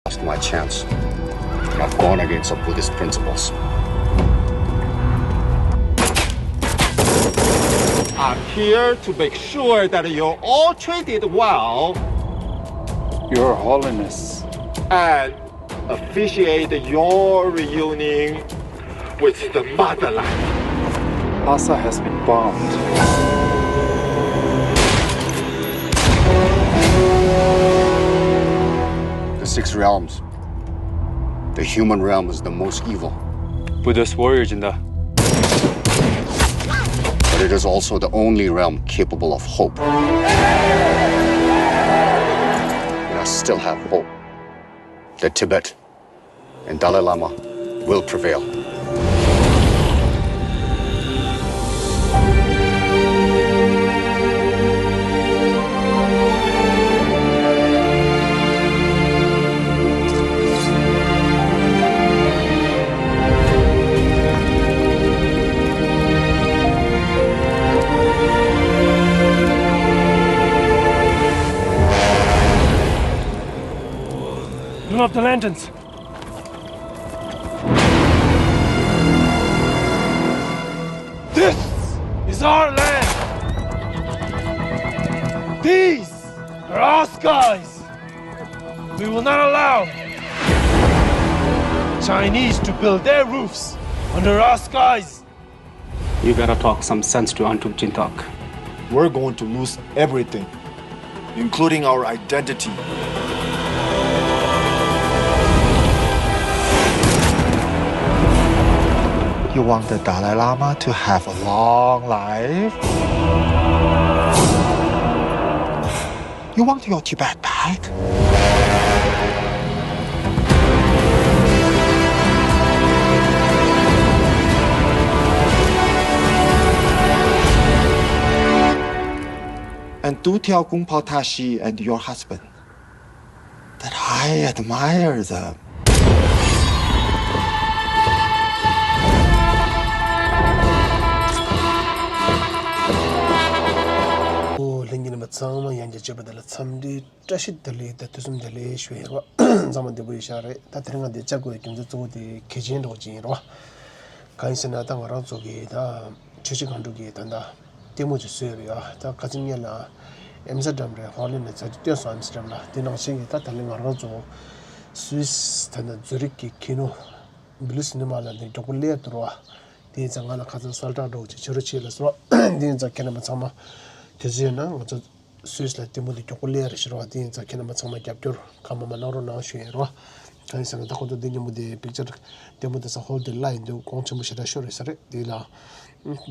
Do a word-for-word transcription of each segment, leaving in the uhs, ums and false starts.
Lost my chance. I've gone against the Buddhist principles. I'm here to make sure that you're all treated well. Your Holiness. And officiate your reunion with the motherland. Lhasa has been bombed. The six realms. The human realm is the most evil. Buddhist warrior, Jinda. But it is also the only realm capable of hope. And I still have hope that Tibet and Dalai Lama will prevail. Turn off the lanterns. This is our land. These are our skies. We will not allow Chinese to build their roofs under our skies. You better talk some sense to Antuk Jintak. We're going to lose everything, including our identity. You want the Dalai Lama to have a long life? You want your Tibet back? And do tell Kung Pao Tashi and your husband that I admire them. ཨོ་ལྷན་རྒྱས་རྣམ་པ་ཚང་མ་ཡང་བསྐྱར་མཇལ་བ་དེ་ལ་འཚམས་འདྲི་བཀྲ་ཤིས་བདེ་ལེགས་དང་དུས་གསུམ་བདེ་ལེགས་ཞུ་ཡ་ཡིན་རོགས། ཚང་མ་བདེ་པོ་ཡོད་ཤག་རེད། ད་དེ་རིང་ང་འདིར་བཅར་དགོས་པའི་རྒྱུ་མཚན་གཙོ་བོ་དེ་གལ་ཆེན་འདྲ་བོ་ཅིག་ཡིན་རོགས། གང་ཡིན་ཟེར་ན་ད་ང་རང་ཚོ་གི་ད་ཆུ་བཞི་སྒང་དྲུག་གི་ད་ད་ལྟད་མོ་ཅིག་བཟོས་ཡོད་རེད་ཡ། ད་ཁ་སང་ཉིན་ལ་ཨེམ་སི་ཏྲ་ཌམ་རེད། ཧོ་ལན་ནས་ཚར་གཅིག་བཏོན་སོང་། ཨེམ་སི་ཏྲ་ཌམ་ལ། དེ་ནང་བཞིན་གྱི་ད་ད་ལན་ང་རང་ཚོ་སུད་སི་ད་ད་ཛུ་རིག་གི་ཁྱི་ནུ་བྷི་ལུ་སི་ནི་མ་ལ་ནི་མགྱོགས་པོ་སླེབས་འདུག་རོགས། དེ་ཡིན་ཙང་ང་ལ་ཁ་སང་གསལ་བསྒྲགས་འདྲ་བོ་ཅིག་བྱེད་རོགས་བྱེད་ལབ་སོང་། དེ་ཡིན་ཙང་ཁྱེད་རྣམ་པ་ཚང་མ་དུས་ཚོད་ཡོད་ན་ང་ཚོ་སུད་སི་ལ་ལྟད་མོ་འདི་མགྱོགས་པོ་སླེབས་རེད་ཤག་རོགས། དེ་ཡིན་ཙང་ཁྱེད་རྣམ་པ་ཚང་མ་རྒྱབ་སྐྱོར་གང་མང་མང་གནང་རོགས་གནང་ཞུ་ཡིན་རོགས། གང་ཡིན་ཟེར་ན་ད་ཁོ་ཚོ་འདི་ཉིན་མོ་འདི་པིག་ཅར་ལྟད་མོ་འདི་ས་ཧོལ་འདི་གླ་ཡིན་དུས་གོང་ཆེན་པོ་ཞེ་དྲག་ཤོར་རེད་ས་རེད། དེ་ལ་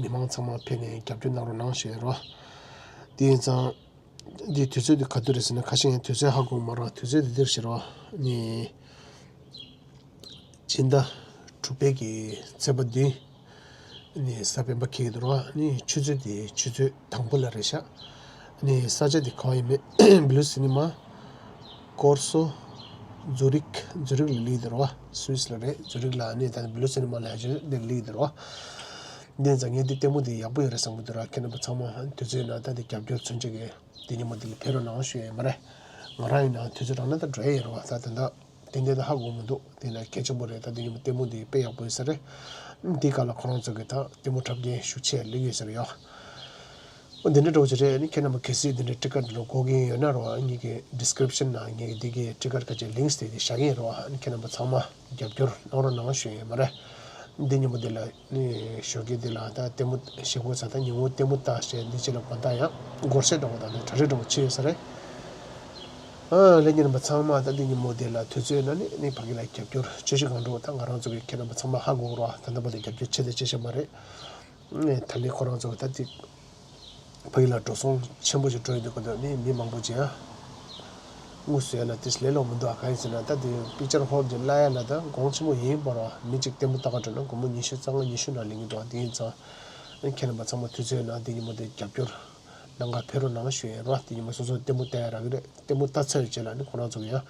མི་མང་ཚང་མ་ཕེབས་ནས་རྒྱབ་སྐྱོར་གནང་རོགས་གནང་ཞུ་ཡིན་རོགས། དེ་ཡིན་ཙང་། འདིའི་དུས་ཚོད་འདི་ག་དུས་རེད་ཟེར་ན། ཁ་ཤས་ཡང་དུས་ཚོད་ཧ་གོ་མ་རེད། དུས་ཚོད་འདི་འདིར་བཞག་རོགས། ནི་སྤྱི་ཟླ་དྲུག་པའི་གི་ཚེས་པ་བདུན། ནི་གཟའ་སྤེན་པ་འཁེལ་འདུག་རོགས། ནི་ཆུ་ཚོད་འདི་ཆུ་ཚོད་དང་པོ་ལ་རེད་ཤག། ནི་ས་ཆ་འདི་ག་པར་ཡིན་མིན། བྷི་ལུ་སི་ནི་མ་ཀོར་སོ་ཛུ་རིག། ཛུ་རིག་ལ་སླེབས་འདུག་རོགས། སུད་སི་ལ་རེད། ཛུ་རིག་ལ། ནི་ད་བྷི་ལུ་སི་ནི་མ་ལ་ཡ་ཆུ་འདིར་སླེབས་འདུག་རོགས། འདི་ཙང་ངས་འདི་ལྟད་མོ་འདི་ཡག་པོ་ཡོད་རེད་བསམ་གི་འདུག་ར། ཁྱེད་རྣམ་པ་ཚང་མ་དུས་ཚོད་ཡོད་ན་ད་འདི་རྒྱབ་སྐྱོར་མཚོན་ཆ་གི་འདི་ཉིན་མོ་འདི་ལ་ཕེབས་རོགས་གནང་ཞུ་ཡ་ཡིན་མ་རེད། ང་རང་ཡིན་ན་དུས་ཚོད་རག་ན་ད་འགྲོ་ཡ་ཡིན་རེད་བ། ད་ད་ད་ཏན་ཏན་ད་ཧ་གོ་མི་འདུག། དེ་ན་གལ་ཆེན་པོ་རེད། ད་འདི་ཉིན་མོ་ལྟད་མོ་འདི་དཔེ་ཡག་པོ་ཡོད་ས་རེད། འདི་ག་ལ་ཁོ་རང་ཚོ་གི་ད་ལྟད་མོ་འཁྲབ་མཁན་ཤུགས་ཆེ་ལེགས་ཡོད་ས་རེད་ཡ། འོ་འདི་འདྲ་འདྲ་བོ་ཅིག་རེད། ཨ་ནི་ཁྱེད་རྣམ་པ་གལ་སྲིད་འདི་འདྲའི་ཊི་ཀེ་ཊི་འདི་འདྲ་དགོས་ཀྱི་ཡོད་ན་རོ། ཨ་ངེད་ཀྱི་ཌི་སི་ཀི་རིབ་ཤན་ནང་ངེད་ཀྱི་འདི་གི་ཊི་ཀེ་ཊི་ཁ་ཅིག་ལིངྐ་དེ་དེ་བཞག་གི་ཡིན་རོ། ཨ་ནི་ཁྱེད་རྣམ་པ་ཚང་མ་རྒྱབ་སྐྱོར་གནང་རོགས་གནང་ཞུ་ཡ་ཡིན་མ་རེད། འདི་ཉིན་མོ་འདི་ལ་ནི་ཞོགས་ཀས་འདི་ལ་ད་ལྟད་མོ་ཞིག་དགོས་ས། ད་ཉིན་མོ་ལྟད་མོ་ལྟ་བྱས་འདི་ཅི་ལ་དགོང་དག་ཡང་སྒོར་གཞས་འདྲ་བོ་དང་ནི་གྲ་སྒྲིག་འདྲ་བོ་བྱས་ཡོད་ས་རེད། ཨ་ལྷན་རྒྱས་རྣམ་པ་ཚང་མ་ད་འདི་ཉིན་མོ་འདི་ལ་དུས་ཚོད་ཡོད་ན་ནི་ནི་ཕ་གི་ལ་རྒྱབ་སྐྱོར་ཆུ་བཞི་སྒང་དྲུག་ད་ང་རང་ཚོ་གི་ཁྱེད་རྣམ་པ་ཚང་མ་ཧ་གོ་གི་རོ། ད་ལྟ་བར་དུ་རྒྱབ་སྐྱོར་ཆེ་དང་ཆེ་ཤོས་མ་རེད། ཨེ་ད་ལན་ཁོ་རང་ཚོ་ད་ཅིག་ཕ་གི་ལ་འགྲོ་སོང་ཆེན་པོ་ཞིག་འགྲོ་ཡི་འདུག་གི་འདུག། ནི་མི་མང་པོ་ཅིག་ཡང་དངུལ་བཟོས་ན་ཏིས་ལས་སླ་པོ་མི་འདུག། ཨ་གང་ཡིན་ཟེར་ན་ད་དེ་པིག་ཅར་ཧོལ་དེ་གླ་ཡ་ལ་ད་གོང་ཆེན་པོ་ཡིན་པ་རོ། མི་གཅིག་ལྟད་མོ་ལྟ་ག་འགྲོ་ན་སྒོར་མོ་ཉི་ཤུ་རྩ་ལྔ་ཉི་ཤུ་ནང་ལེན་གི་འདུག། དེ་ཡིན་ཙང་ཨེ་ཁྱེད་རྣམ་པ་ཚང་མ་དུས་ཚོད་ཡོད་ན་འདི་ཉིན་མོ་དེ་རྒྱབ་སྐྱོར་གནང་ག་ཕེབས་རོགས་གནང་ཞུ་ཡ་ཡིན་རོ། དེ་ཉིན་མོ་སོ་སོ་ལྟད་མོ་ལྟ་ཡ་རག་གི་རེད། ལྟད་མོ་ལྟ་ཚར་བའི་རྗེས་ལ་ནི་ཁོ་རང་ཚོ་གི་ཡང་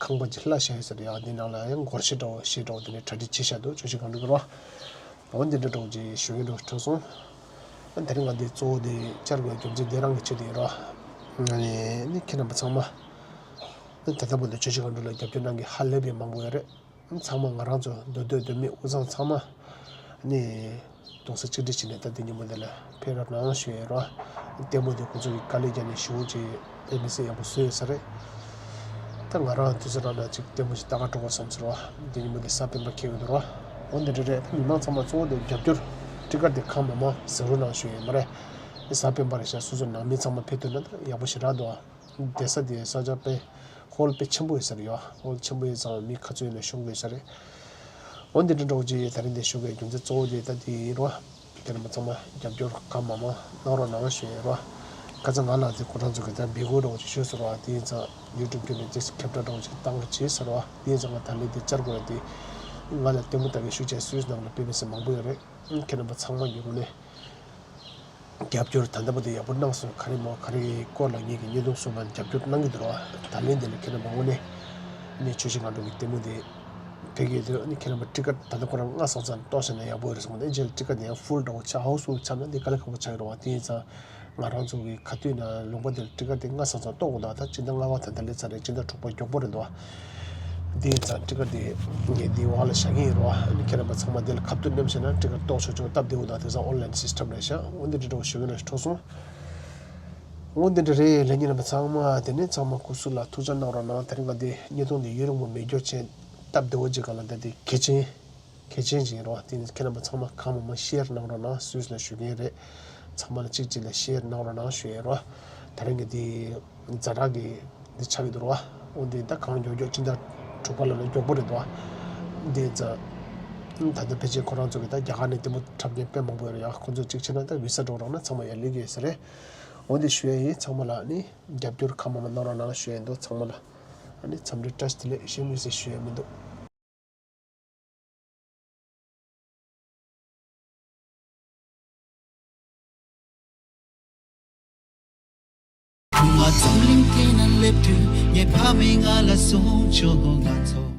ཁང་པ་ཅིག་གླ་བཞག་ཡོད་ས་རེད་ཡ། འདི་ནང་ལ་ཡང་སྒོར་གཞས་འདྲ་བོ་གཞས་འདྲ་བོ་དེ་ནས་གྲ་སྒྲིག་བྱས་བཞག་འདུག། ཆུ་བཞི་སྒང་དྲུག་གི་རོ། འོ་འདི་འདྲ་འདྲ་བོ་ཅིག་ཞུ་ཡ་འདྲ་བོ་གྲགས་སོང་། ཨ་དེ་རིང་ང་འདི་གཙོ་བོ་དེ་བཅར་དགོས་རྒྱུ་མཚན་དེ་རང་གི་ཆེད་དུ་ཡིན་རོ། ཨ་ནི་ནི་ཁྱེད་རྣམ་པ་ཚང་མ་ ད་ལྟ་བར་དུ་ཆུ་བཞི་སྒང་དྲུག་ལ་རྒྱབ་སྐྱོར་གནང་མཁན་ཧ་ལས་པའི་མང་པོ་ཡོད་རེད། ཚང་མ་ང་རང་ཚོ་མདོ་སྟོད་མདོ་སྨད་དབུས་གཙང་ཚང་མ་ནི་གདུང་སེམས་གཅིག་སྒྲིལ་བྱས་ནས་ད་ལྟའི་ཉིན་མོ་འདི་ལ་ཕེབས་རོགས་གནང་ཞུ་ཡས་རོགས། ལྟད་མོ་འདི་ཁོང་ཚོ་གི་དཀའ་ལས་བརྒྱབ་ནས་ཞེ་པོ་ཅིག་དཔེ་མི་སྲིད་ཡག་པོ་བཟོས་ཡོད་ས་རེད། ད་ང་རང་དུས་ཚོད་རག་ན་ཅིག་ལྟད་མོ་ཞིག་ལྟ་ག་འགྲོ་དགོས་བསམ་ཟེར་རོགས། འདི་ཉིན་མོ་འདི་གཟའ་སྤེན་པ་འཁེལ་ཡོད་འདུག་རོགས། འོ་འདི་འདྲ་རེད། ད་མི་མང་ཚང་མ་གཙོ་བོ་དེ་རྒྱབ་སྐྱོར་ཊི་ཀེ་ཊི་དེ་གང་མང་མང་ཟིན་རོགས་གནང་ཞུ་ཡས་མ་རེད། འདི་གཟའ་སྤེན་པ་རེད་ཤག་སོ་སོ་ནང་མི་ཚང་མ་ཕེབས་ཐུབ་ན་ད་ཡག་པོ་ཞེ་དྲག་འདུག་ཨ། བསྡད་ས་དེ་ས་ཆ་དཔེ་ཧོལ་དཔེ་ཆེན་པོ་ཡོད་ས་རེད་ཡ། ཧོལ་ཆེན་པོ་ཡོད་ཙང་མི་ག་ཚོད་ཡོད་ན་ཤོང་གི་ཡོད་ས་རེད། འོ་འདི་འདྲ་འདྲ་བོ་ཅིག་ད་རིང་འདིར་ཞུགས་པའི་རྒྱུ་མཚན་གཙོ་བོ་དེ་ད་དེ་ཡིན་རོ། ཁྱེད་རྣམ་པ་ཚང་མ་རྒྱབ་སྐྱོར་གང་མང་མང་གནང་རོགས་གནང་ཞུ་ཡས་རོ། ཁ་སང་ང་ལ་དེ་ཁོ་རང་ཚོ་གི་ད་འབོད་སྐུལ་འདྲ་བོ་ཅིག་ཞུས་སོང་རོ། དེ་ཡིན་ཙང་ཡུ་ཊུབ་བརྒྱུད་ནས་དེ་ཁྱབ་བསྒྲགས་འདྲ་བོ་ཅིག་བཏང་རོགས་བྱས་ཟེར་རོ། དེ་ཡིན་ཙང་ང་ད་ལན་དེ་བཅར་དགོས་རེད་དེ། ང་ལ་ལྟད་མོ་ལྟ་གི་ཤུགས་ཆེ་སུད་སི་ནང་ལ་དཔེ་མི་སྲིད་མང་པོ་ཡོད་རེད། ཁྱེད་རྣམ་པ་ཚང་མ་གི་ངོས་ནས། རྒྱབ་སྐྱོར་ད་ལྟ་བར་དུ་ཡག་པོ་གནང་སོང་། ག་རེ་མོ་ག་རེ་སྐོར་ལ་ངེད་ཀྱི་བརྙན་ཐུང་བཟོ་མཁན་རྒྱབ་སྐྱོར་གནང་གི་འདུག་རོ། ད་ལན་དེ་ལ་ཁྱེད་རྣམ་པ་ངོས་ནས་ནི་ཆུ་བཞི་སྒང་དྲུག་གི་ལྟད་མོ་དེ་ཕེབས་ཀྱི་འདུག་ནི་ཁྱེད་རྣམ་པ་ཊི་ཀེ་ཊི་ད་ལྟ་ཁོ་རང་ལྔ་སོང་ཙང་གཏོང་བྱས་ན་ཡག་པོ་རེད་གསུངས་ནས། རྗེས་ལ་ཊི་ཀེ་ཊི་དེ་ཡང་ཧྥུལ་འདྲ་བོ་ཆགས་ཧའུ་སི་ཕུལ་ཆགས་ན་དེ་དཀའ་ལས་ཁག་པོ་ཆགས་ཀྱི་རེད་བ། དེ་ཡིན་ཙང་ང་རང་ཚོ་གི་ག་དུས་ན་ལུང་པ་དེར་ཊི་ཀེ་ཊི་དེ་ལྔ་སོང་ཙང་གཏོང་དགོས་འདུག་ད་སྤྱི་ཟླ་ལྔ་པ་ད་ལྟ་སླེབས་ཚར་རེད། སྤྱི་ཟླ་དྲུག་པ་མགྱོགས་པོ་རེད་འདུག་བ། འདི་ཡིན་ཙང་ཊི་ཀེ་ཊི་དེ་ངས་འདི་འོག་ལ་བཞག་གི་ཡིན་རོ། ཨ་ནི་ཁྱེད་རྣམ་པ་ཚང་མ་འདི་ལ་ཁ་ཐུག་མཉམ་བྱས་ན་ཊི་ཀེ་ཊི་གཏོང་ཆོག་ཆོག་སྟབས་བདེ་བོ་དང་། དེང་སང་ཨོན་ལན་སིས་ཊེམ་རེད་ཤག་འོ་འདི་འདྲ་འདྲ་བོ་ཞུ་གི་ན་འཕྲོ་སོང་། འོ་འདི་འདྲ་རེད། ལྷན་རྒྱས་རྣམ་པ་ཚང་མ་དེ་ནས་ཚང་མ་སྐུ་གཟུགས་ལ་ཐུགས་ཅག་གནང་རོགས་གནང་། དེ་རིང་ང་འདི་བརྙན་ཐུང་འདི་ཡུན་རིང་པོ་མེད་རྒྱུ་ཅན་སྟབས་བདེ་བོ་ཅིག་སྒང་ལ་འདི་འདི་གལ་ཆེན་གལ་ཆེན་ཅིག་ཡིན་རོགས། དེ་ནི་ཁྱེད་རྣམ་པ་ཚང་མ་གང་མང་མང་ཤེར་གནང་རོགས་གནང་། སུད་སི་ལ་བཞུགས་མཁན་རེད། ཚང་མ་ལ་གཅིག་གཅིག་ལ་ཤེར་གནང་རོགས་གནང་ཞུ་ཡས་རོགས། དེ་རིང་གི་འདི་ཛ་དྲག་གི་འདི་ཆགས་ཀྱི་འདུག་རོགས། འོ་འདི་ད་གང་མགྱོགས་མགྱོགས་སྤྱི་ཟླ་དྲུག་པ་ལ་ལ་མགྱོགས་པོ་རེད་འདུག་འདི་ཙང་ད་ལྟ་ཕལ་ཆེར་ཁོ་རང་ཚོ་གི་ད་རྒྱ་གར་ནས་ལྟད་མོ་འཁྲབ་མཁན་དཔེ་མང་པོ་ཡོད་རེད་ཡ། ཁོ་ཚོ་གཅིག་བྱས་ན་ད་བི་ས་འགྲོ་རོགས་ན་ཚང་མ་ཡར་སླེབས་ཀྱི་ཡོད་ས་རེད། འོ་འདི་ཞུ་ཡས་ཡིན། ཚང་མ་ལ་ནི་རྒྱབ་སྐྱོར་གང་མང་མང་གནང་རོགས་གནང་ཞུ་ཡས་འདུག་ཚང་མ་ལ་ཨ་ནི་འཚམས་འདྲི་བཀྲ་ཤིས་བདེ་ལེགས་ཞུ་མི་ཟེར་ཞུ་ཡས་མི་འདུག་ཁུ་མ་རྫོང་གླིང་དེ་ན་སླེབས་དུས་ངའི་ཕ་མས་ང་ལ་གསུངས་བྱུང་། ང་ཚོ་